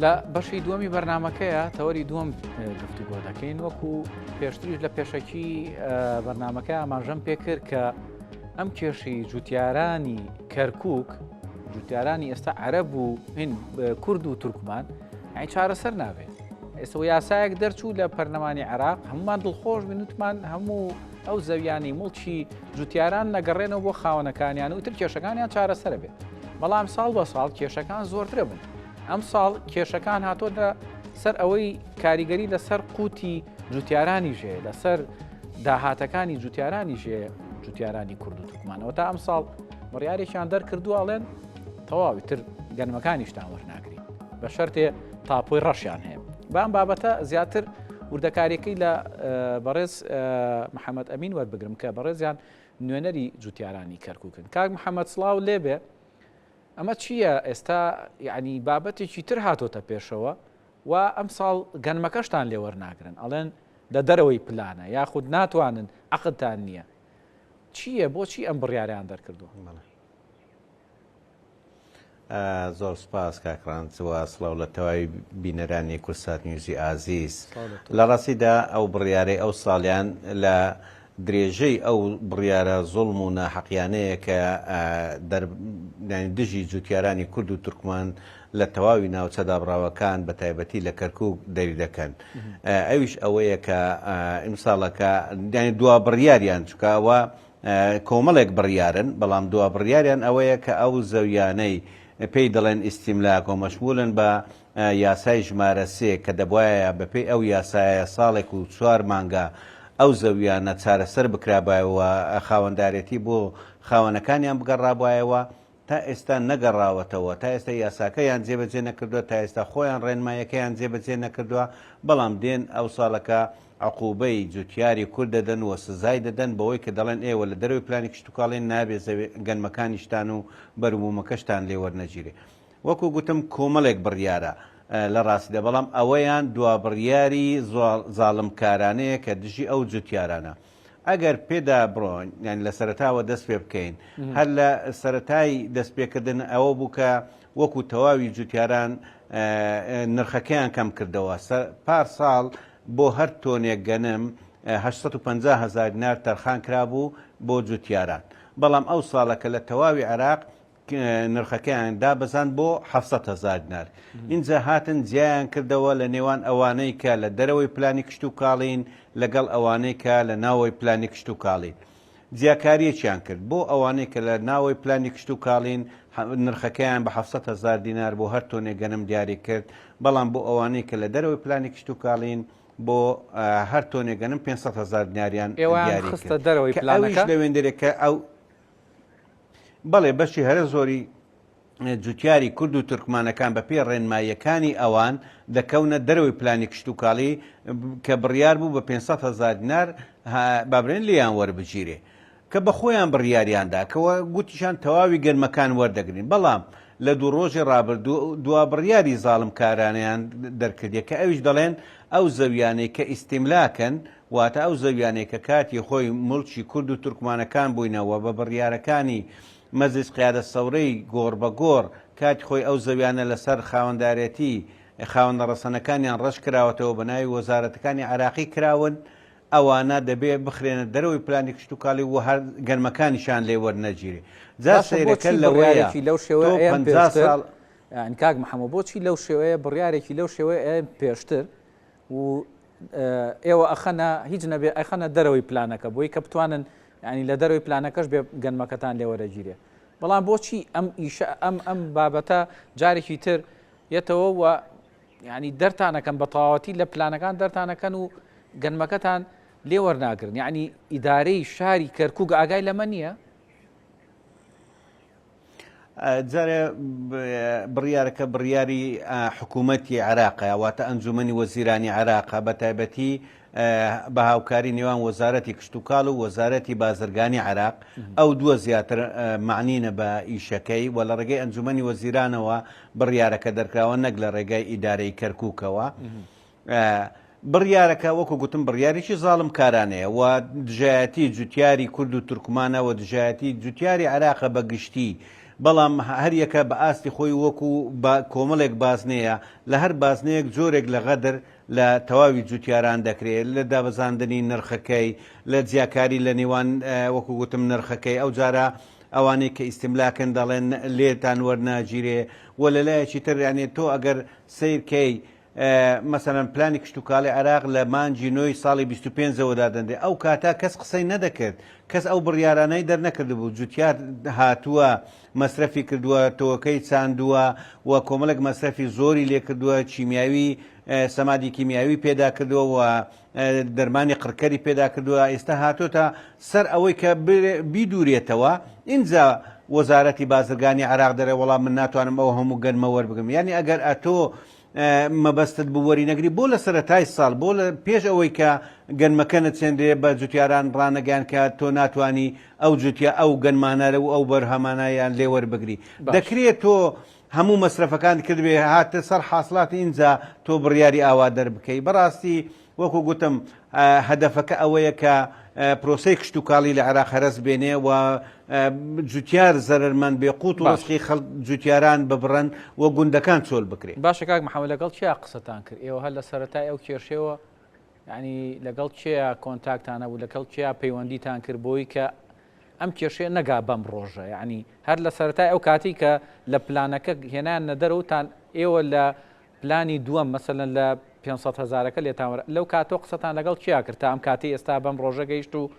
لە بەشی دووەمی بەرنمەکەیە تەوەری دووەم گفتوگۆ دەکەین وەکو پێشتریش لە پێشەکی بەرنمەکە ئاماژەم پێکرد کە ئەم کێشەی جوتیارانی کەرکک جوتیارانی ئێستا عەرەب و هین کورد و تورکمان ئەی چارەسەر نابێت ئێستا یاسایەک دەرچوو لە پەرلەمانی عێراق هەمومان دڵخۆش بینوتمان هەموو ئەو زەویانی مڵکی جوتیاران نەگەڕێنەوە بۆ خاوەنەکانیان و تر کێشەکانیان چارەسەر بێت بەڵام ساڵ بە ساڵ کێشەکان زۆرترە بن ئەم ساڵ کێشەکان هاتۆتە سەر ئەوەی کاریگەری لەسەر قوتی جوتیارانی ژێ لەسەر داهاتەکانی جوتیارانی ژێ جوتیارانی کورد و تورکمانەوە تا ئەم ساڵ بڕیارێکیان دەرکردووە ئەڵێن تەواوی تر گەنمەکانیشتان وەرناگرین بە شەرتێ تاپۆی ڕەشیان هەیە بام بابەتە زیاتر وردەکاریەکەی لە بەڕێز محەممەد ئەمین وەربگرم کە بەڕێزیان نوێنەری جوتیارانی کەرکوکن کاک محەممەد سڵاو لێبێ ئەمە چییە ئێستا یعنی بابەتێکی تر هاتۆتە پێشەوە و ئەمساڵ گەنمەکەشتان لێ وەرناگرن ئەڵێن لە دەرەوەی پلانە یاخود ناتوانن عەقدتان نییە چییە بۆچی ئەم بڕیاریان دەرکردووە؟ زۆر سپاس کاک ڕانج و سڵاو لە تەواوی بینەرانی کوردسات نیوزی ئازیز. لە ڕاستیدا ئەو بڕیارەی ئەو ساڵیان لە درێژەی ئەو بڕیارە زوڵم و ناحەقیانەیە کە دژی جوتیارانی کورد و تورکمان لە تەواوی ناوچە دابڕاوەکان بە تایبەتی لە کەرکوک دەری دەکەن ئەویش ئەوەیە کە ئیمساڵەکە یانی دوا بڕیاریان چونکە ئەوە کۆمەڵێک بڕیارن بەڵام دوا بڕیاریان ئەوەیە کە ئەو زەویانەی پێی دەڵێن ئیستیملاک و مەشمولن بە یاسای ژمارە سێ کە دەبوایە بەپێی ئەو یاسایە ساڵێک و چوار مانگە ئەو زەویانە چارەسەر بکرابایە و خاوەندارێتی بۆ خاوەنەکانیان بگەڕابایەوە تا ئێستا نەگەڕاوەتەوە، تا ئێستا یاساکەیان جێبەجێ نەکردووە، تا ئێستا خۆیان ڕێنماییەکەیان جێبەجێ نەکردووە، بەڵام دێن ئەو ساڵەکە عقوبەی جوتیاری کورد دەدەن و سزای دەدەن بەوەی کە دەڵێن ئێوە لە دەرەوەی پلانی کشتوکاڵین نابێ زەوی گەنمەکانیشتان و بەروبوومەکەشتان لێ وەرنەگیرێ. وەکو گوتم کۆمەڵێک بڕیارە لە ڕاستیدا، بەڵام ئەوەیان دوا بڕیاری زاڵمکارانەیە کە دژی ئەو جوتیارانە. ئەگەر پێدا بڕۆین یانی لە سەرەتاوە دەست پێ بکەین هەر لە سەرەتای دەست پێکردن ئەوە بوو کە وەکو تەواوی جوتیاران نرخەکەیان کەم کردەوە پار ساڵ بۆ هەر تۆنێک گەنم 850 هزار دینار تەرخان کرابوو بۆ جوتیاران بەڵام ئەو ساڵە کە لە تەواوی عێراق نرخەکەیان دابەزاند بۆ 700 هەزار دینار. ئینجا هاتن جیایان کردەوە لە نێوان ئەوانەی کە لە دەرەوەی پلانی کشتوکاڵین لەگەڵ ئەوانەی کە لە ناوەوەی پلانی کشتوکاڵین. جیاکارییەکیان کرد بۆ ئەوانەی کە لە ناوەوەی پلانی کشتوکاڵین نرخەکەیان بە 700 هەزار دینار بۆ هەر تۆنێک گەنم دیاری کرد، بەڵام بۆ ئەوانەی کە لە دەرەوەی پلانی کشتوکاڵین بۆ هەر تۆنێک گەنم 500 هەزار دیناریان ئێوەیان دیاری خستە کرد دەرەوەی کە ئەویش پلانەکە؟ لەوێندەرێ کە ئەو بەڵێ بەشی هەرە زۆری جوتیاری کورد و تورکمانەکان بە پێی ڕێنماییەکانی ئەوان دەکەونە دەرەوەی پلانی کشتوکاڵی کە بڕیار بوو بە 500 هەزار دینار بابرێن لێیان وەربگیرێ کە بە خۆیان بڕیاریاندا کەەوە گوتیشان تەواوی گەرمەکان وەردەگرین بەڵام لە دوو ڕۆژی ڕابردوو دوا بڕیاری زاڵمکارانەیان دەرکردیە کە ئەویش دەڵێن ئەو زەویانەی کە ئیستیملاکن واتە ئەو زەویانەی کە کاتی خۆی موڵکی کورد و تورکمانەکان بووینە و بە بڕیارەکانی مەجلیس قیادە سەورەی گۆڕ بە گۆڕ کاتی خۆی ئەو زەویانە لە سەر خاوەندارێتی خاوەنە ڕەسەنەکانیان ڕەش کراوەتەوە بە ناوی وەزارەتەکانی عێراقی کراون ئەوانە دەبێ بخرێنە دەرەوەی پلانی کشتوکاڵی و هەر گەنمەکانیشیان لێ وەرنەگیرێ. جا باشە سەیرەکە بۆچی لەوەیە بڕیارێکی لەو شێوەیە تۆ ئەیەن 50 پێشتر ساڵ یانی کاک محەمەد بۆچی لەو شێوەیە بڕیارێکی لەو شێوەیە ئەیەن پێشتر و ئێوە ئەخەنە هیچ نەبێ ئەخەنە دەرەوەی پلانەکە بۆی کە بتوانن ینی لە دەرەوەی پلانەکەش بێ گەنمەکەتان لێوەرەگیرێ بەڵام بۆچی ئەم ئیشە ئەم ئەم بابەتە جارێکی تر یەتەوە و ینی دەرتانەکەن بە تەواوەتی لە پلانەکان دەرتانەکەن و گەنمەکەتان لێ وەرناگرن یعنی ئیدارەی شاری کەرکک ئاگای لەمە نییە؟ جارێ بڕیارەکە بڕیاری حکوومەتی عێراقە واتە ئەنجومەنی وەزیرانی عێراقە بە تایبەتی بە هاوکاری نێوان وەزارەتی کشتتوکاڵ و وەزارەتی بازرگانی عێراق ئەو دووە زیاتر معنینە بە ئیشەکەی و لە ڕێگەی ئەنجومەنی وەزیرانەوە بڕیارەکە دەرکراوە نەک لە ڕێگای ئیدارەی کەرکووکەوە. بڕیارەکە وەکو گوتم بڕیارێکی زاڵمکارانەیە و دژایەتی جوتیاری کورد و تورکمانە و دژایەتی جوتیاری عێراقە بە گشتی. بەڵام هەریەکە بە ئاستی خۆی وەکو بە کۆمەڵێک بازنەیە، لە هەر بازنەیەک جۆرێک لە غەدر لە تەواوی جوتیاران دەکرێ، لە دابەزاندنی نرخەکەی، لە جیاکاری لە نێوان وەکو گوتم نرخەکەی، ئەوجارە ئەوانەی کە ئیستملاکن دەڵێن لێتان وەرناگیرێ و لە لایەکی تر یانێ تۆ ئەگەر سەیر کەی مەسەلەن پلانی کشتوکاڵی عێراق لە مانگی نۆی ساڵی 25 ەوە دادەنرێ ئەو کاتە کەس قسەی نەدەکرد کەس ئەو بڕیارانەی دەرنەکردبوو جوتیار هاتووە مەسرەفی کردووە تۆوەکەی چاندووە و کۆمەڵێک مەسرەفی زۆری لێکردووە کیمیاوی سەمادی کیمیاوی پێدا کردووە و دەرمانی قڕکەری پێدا کردووە ئێستا هاتۆتە سەر ئەوەی کە بیدورێتەوە ئینجا وەزارەتی بازرگانی عێراق دەرێ وەڵام من ناتوانم ئەو هەموو گەنمە وەربگرم یعنی ئەگەر ئەتۆ مەبەستت بوو وەری نەگری بۆ لە سەرەتای ساڵ بۆ لە پێش ئەوەی کە گەنمەکە نەچێنرێ بە جوتیاران ڕانەگەیان کە تۆ ناتوانی ئەو جوتیا ئەو گەنمانە و ئەو بەرهەمانەیان لێ وەربگری دەکرێت تۆ هەموو مەسرەفەکان کردبێ هاتە سەر حاسڵات ئینجا تۆ بڕیاری ئاوا دەربکەی بەڕاستی وەکو گوتم هەدەفەکە ئەوەیە کە پرۆسەی کشتوکاڵی لە عێراق هەرەس بێنێ و جوتیار زەرەرمەند بێ قوت و ڕزقی خەڵک جوتیاران ببڕن و گوندەکان چۆل بکرێ. باشە کاک محەمەد لەگەڵ کێیا قسەتان کرد؟ ئێوە هەر لە سەرەتای ئەو کێشەیەوە یانی لەگەڵ کێیا کۆنتاکتان هەبوو لەگەڵ کێیا پەیوەندیتان کرد بۆی کە ئەم کێشەیە نەگا بەم ڕۆژە یانی هەر لە سەرەتای ئەو کاتی کە لە پلانەکە هێنان نەدەرەوتان ئێوە لە پلانی دووەم مەسەلەن لە 500 هەزارەکە لێتان وەر لەو کاتەوە قسەتان لەگەڵ کیا کرد تا ئەم کاتی ئێستا بەم ڕۆژە گەیشت و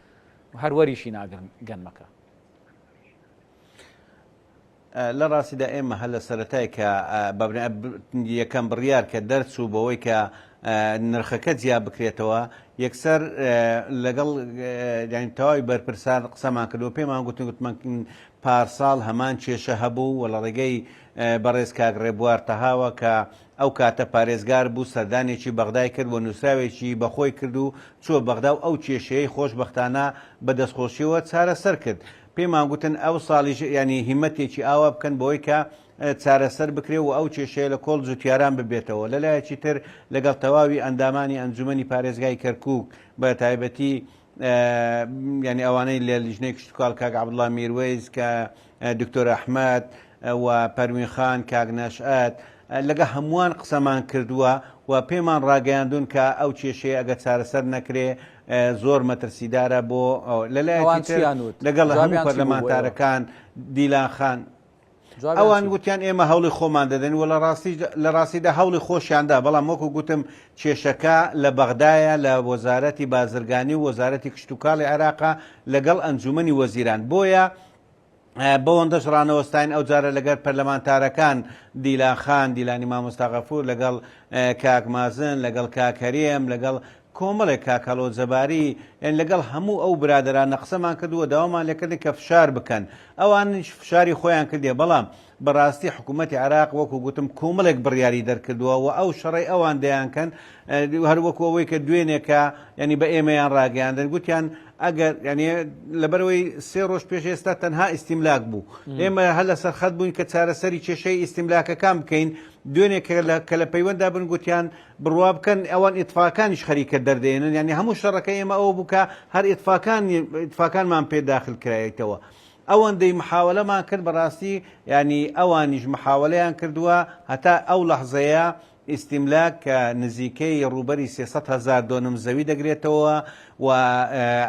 هەر وەریشی ناگرن گەنمەکە؟ لە ڕاستیدا ئێمە هەر لە سەرەتای کە یەکەم بڕیار کە دەرچوو بەوەی کە نرخەکە جیا بکرێتەوە یەکسەر لەگەڵ یانی تەواوی بەرپرسان قسەمان کردو پێمان گوتن گوتمان پارساڵ هەمان کێشە هەبوو و لە ڕێگەی بەڕێز کاک ڕێبوار تەهاوە کە ئەو کاتە پارێزگار بوو سەردانێکی بەغدای کرد و نووسراوێکی بەخۆی کرد و چووە بەغدا و ئەو کێشەیەی خۆشبەختانە بە دەستخۆشیەوە چارەسەر کرد. پێمان گوتن ئەو ساڵیش یانی هیمەتێکی ئاوا بکەن بۆی کە چارەسەر بکرێ و ئەو کێشەیە لە کۆڵ جوتیاران ببێتەوە. لە لایەکی تر لەگەڵ تەواوی ئەندامانی ئەنجومەنی پارێزگای کەرکووک بە تایبەتی یانی ئەوانەی لە لیژنەی کشتوکاڵ کاک عەبدوڵا میروەیس کە دکتۆر ئەحمەد و پەروین خان کاک نەشئەت لەگە هەمووان قسەمان کردووە و پێمان ڕاگەیاندون کە ئەو کێشەیە ئەگەر چارەسەر نەکرێ زۆر مەترسیدارە بۆ لەلایەکی تر لەگەڵ هەموو پەرلەمانتارەکان دیلان خان ئەوان گوتیان ئێمە هەوڵی خۆمان دەدەین و لە ڕاستیدا هەوڵی خۆشیاندا بەڵام وەکو گوتم کێشەکە لە بەغدایە لە وەزارەتی بازرگانی و وەزارەتی کشتوکاڵی عێراقا لەگەڵ ئەنجومەنی وەزیران بۆیە بەوەندەش ڕانەوەستاین ئەو جارە لەگەر پەرلەمانتارەکان دیلان خان دیلانی مامۆستا غەفور لەگەڵ کاک مازن لەگەڵ کاک هەرێم لەگەڵ کۆمەڵێک کاک هەڵۆ جەباری یانی لەگەڵ هەموو ئەو برادەرانە قسەمان کرد و داوامان لێکردن کە فشار بکەن ئەوانیش فشاری خۆیان کردێ بەڵام بەڕاستی حکوومەتی عێراق وەکو گوتم کۆمەڵێک بڕیاری دەرکردووە و ئەو شەڕەی ئەوان دەیانکەن هەر وەکو ئەوەی کە دوێنێکە ینی بە ئێمەیان ڕاگەیاندن گوتیان ئەگەر یعنی لەبەرەوەی سێ ڕۆژ پێش ئێستا تەنها ئیستیملاک بوو ئێمە هەر لەسەر خەت بووین کە چارەسەری کێشەی ئیستیملاکەکان بکەین دوێنێ کە لە پەیوەندا بن گوتیان بڕوا بکەن ئەوان ئیتفاکانیش خەریکە دەردێنن یعنی هەموو شەڕەکە ئێمە ئەوە بوو کە هەر ئیتفاکان ئیتفاکانمان پێ داخل کرایتەوە ئەوەندەی محاوەلەمان کرد بەڕاستی یعنی ئەوانیش محاوەلەیان کردووە هەتا ئەو لەحزەیە ئیستیملاک کە نزیکەی ڕووبەری 300 هەزار دۆنم زەوی دەگرێتەوە و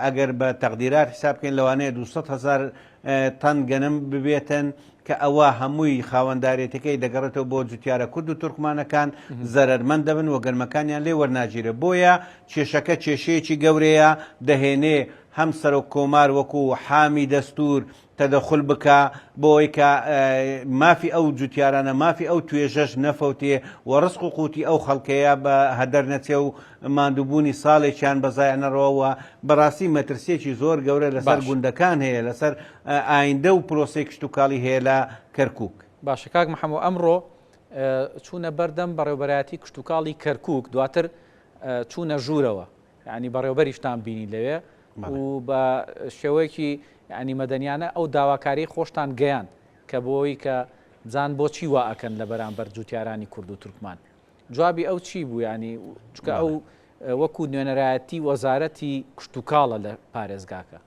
ئەگەر بە تەقدیرات حساب بکەین لەوانەیە 200 هەزار تەن گەنم ببێتن کە ئەوە هەمووی خاوەندارێتەکەی دەگەڕێتەوە بۆ جوتیارە کورد و تورکمانەکان زەرەرمەند دەبن و گەنمەکانیان لێ وەرناگیرێ بۆیە کێشەکە کێشەیەکی گەورەیە دەهێنێ هەم سەرۆک کۆمار وەکو حامی دەستور تەدەخول بکا بۆ ئەوەی کە مافی ئەو جوتیارانە مافی ئەو توێژەش نەفەوتێ و ڕزق و قوتی ئەو خەڵکەیە بە هەدەر نەچێ و ماندووبوونی ساڵێکیان بە زایع نەڕۆ و بەڕاستی مەترسیەکی زۆر گەورە لەسەر گوندەکان هەیە لەسەر ئایندە و پرۆسەی کشتوکاڵی هەیە لە کەرکوک. باشە کاک محەموو ئەمڕۆ چوونە بەردەم بەڕێوبەرایەتی کشتوکاڵی کەرکوک دواتر چوونە ژوورەوە یعنی بەڕێوبەریشتان بینی لەوێ و بە شێوەیەکی یعنی مەدەنیانە ئەو داواکاری خۆشتان گەیان کە بۆی کە زان بۆچی وا ئەکەن لە بەرامبەر جوتیارانی کورد و تورکمان جوابی ئەو چی بوو ینی چکە ئەو وەکو نوێنەرایەتی وەزارەتی کشتتوکاڵە لە پارێزگاکە.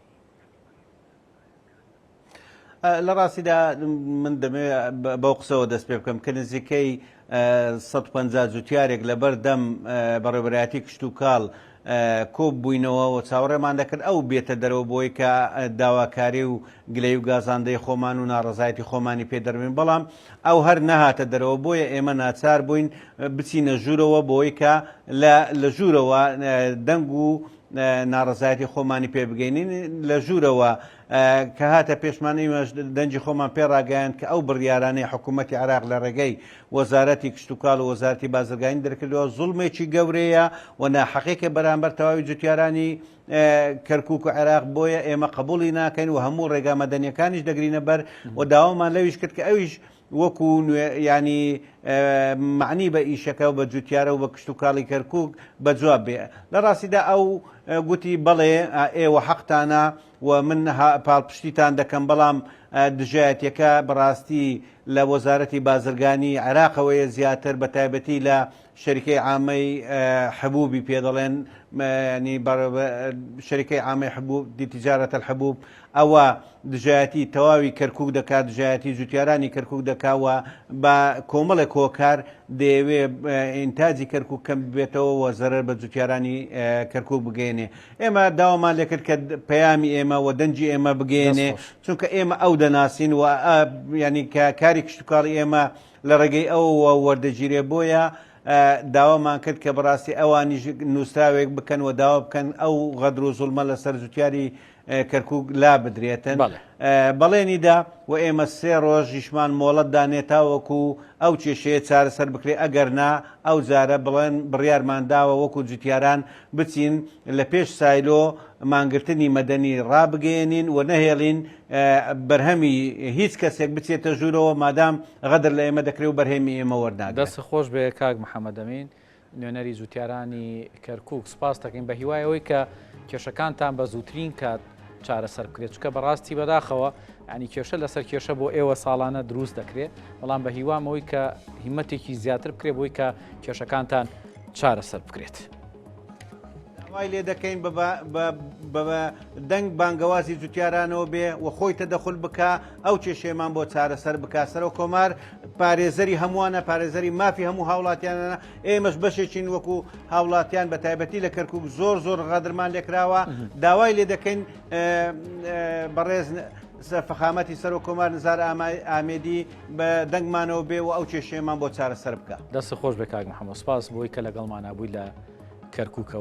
لە ڕاستیدا من دەمەوێت بەو قسەوە دەست پێ بکەم کە نزیکەی 150 جوتیارێک لەبەر دەم بەڕێوەبەرایەتی کشتوکاڵ کۆببووینەوە و چاوەڕێمان دەکرد ئەو بێتە دەرەوە بۆی کە داواکاری و گلەیی و گازاندەی خۆمان و ناڕەزایەتی خۆمانی پێ دەربین بەڵام ئەو هەر نەهاتە دەرەوە بۆیە ئێمە ناچار بووین بچینە ژوورەوە بۆی کە لە ژوورەوە دەنگ و ناڕەزایەتی خۆمانی پێ بگەینین لە ژوورەوە کە هاتە پێشمان ئیمەش دەنگی خۆمان پێ ڕاگەیاند کە ئەو بڕیارانەی حکوومەتی عێراق لە ڕێگەی وەزارەتی کشتوکاڵ و وەزارەتی بازرگانی دەرکردووە زوڵمێکی گەورەیە و ناحەقێکە بەرامبەر تەواوی جوتیارانی کەرکوک و عێراق بۆیە ئێمە قبوڵی ناکەین و هەموو ڕێگا مەدەنیەکانیش دەگرینە بەر و داوامان لەویش کرد کە ئەویش وەکو نوێ ینی معنی بە ئیشەکە و بە جوتیارە و بە کشتوکاڵی کەرکک بە جواب بێ لە ڕاستیدا ئەو گوتی بەڵێ ئێوە حەقتانە و من پاڵپشتیتان دەکەم بەڵام دژایەتیەکە بەڕاستی لە وەزارەتی بازرگانی عێراقەوەیە زیاتر بە تایبەتی لە شەریکەی عامەی حبوبی پێ دەڵێن ینی شەریکەی عامەی حبوب تجارة الحبوب ئەوە دژایەتی تەواوی کەرکک دەکات دژایەتی جوتیارانی کەرکک دەکا و بە کۆمەڵێک هۆکار دەیەوێ ئینتاجی کەرکک کەم ببێتەوە و زەرەر بە جوتیارانی کەرکک بگەیەنێ ئێمە داوامان لێکرد کە پەیامی ئێمە و دەنگی ئێمە بگەیەنێ چونکە ئێمە ئەو دەناسین و ینی کە کاری کشتتوکاڵی ئێمە لە ڕێگەی ئەوەوە وەردەگیرێ بۆیە داوامان کرد کە بەڕاستی ئەوانیش نووسراوێک بکەن و داوا بکەن ئەو غەدر و زوڵمە لەسەر جوتیاری کەرکک لا بدرێتن بەڵێنی دا و ئێمە سێ ڕۆژیشمان مۆڵەت دانێ تاوەکو ئەو کێشەیە چارەسەر بکرێ ئەگەر نا ئەو جارە بڵێن بڕیارمان داوە وەکو جوتیاران بچین لە پێش سایلۆ مانگرتنی مەدەنی ڕابگەیەنین و نەهێڵین بەرهەمی هیچ کەسێک بچێتە ژوورەوە مادام غەدر لە ئێمە دەکرێ و بەرهەمی ئێمە وەرناگرن. دەست خۆش بێ کاک محەمەدەمین نوێنەری جوتیارانی کەرکوک سپاس دەکەین بە هیوای ئەوەی کە کێشەکانتان بە زووترین کات چارەسەر بکرێت چکە بەڕاستی بەداخەوە ینی کێشە لەسەر کێشە بۆ ئێوە ساڵانە دروست دەکرێت بەڵام بە هیوامەوەی کە هیمەتێکی زیاتر بکرێت بۆی کە کێشەکانتان چارەسەر بکرێت. داوای لێ دەکەین بە دەنگ بانگەوازی جوتیارانەوە بێ و خۆی تەدەخول بکا ئەو کێشەیەمان بۆ چارەسەر بکا سەرۆک کۆمار پارێزەری هەمووانە پارێزەری مافی هەموو هاوڵاتیانە ئێمەش بەشێکین وەکو هاوڵاتیان بە تایبەتی لە کەرکک زۆر زۆر غەدرمان لێکراوە داوای لێ دەکەین بەڕێز فەخامەتی سەرۆک کۆمار نزار ئامێدی بە دەنگمانەوە بێ و ئەو کێشەیەمان بۆ چارەسەر بکە دەست خۆش بێ کاک محەممەد سپاس بۆی کە لەگەڵمانە بووی لە کەرکووکەوە.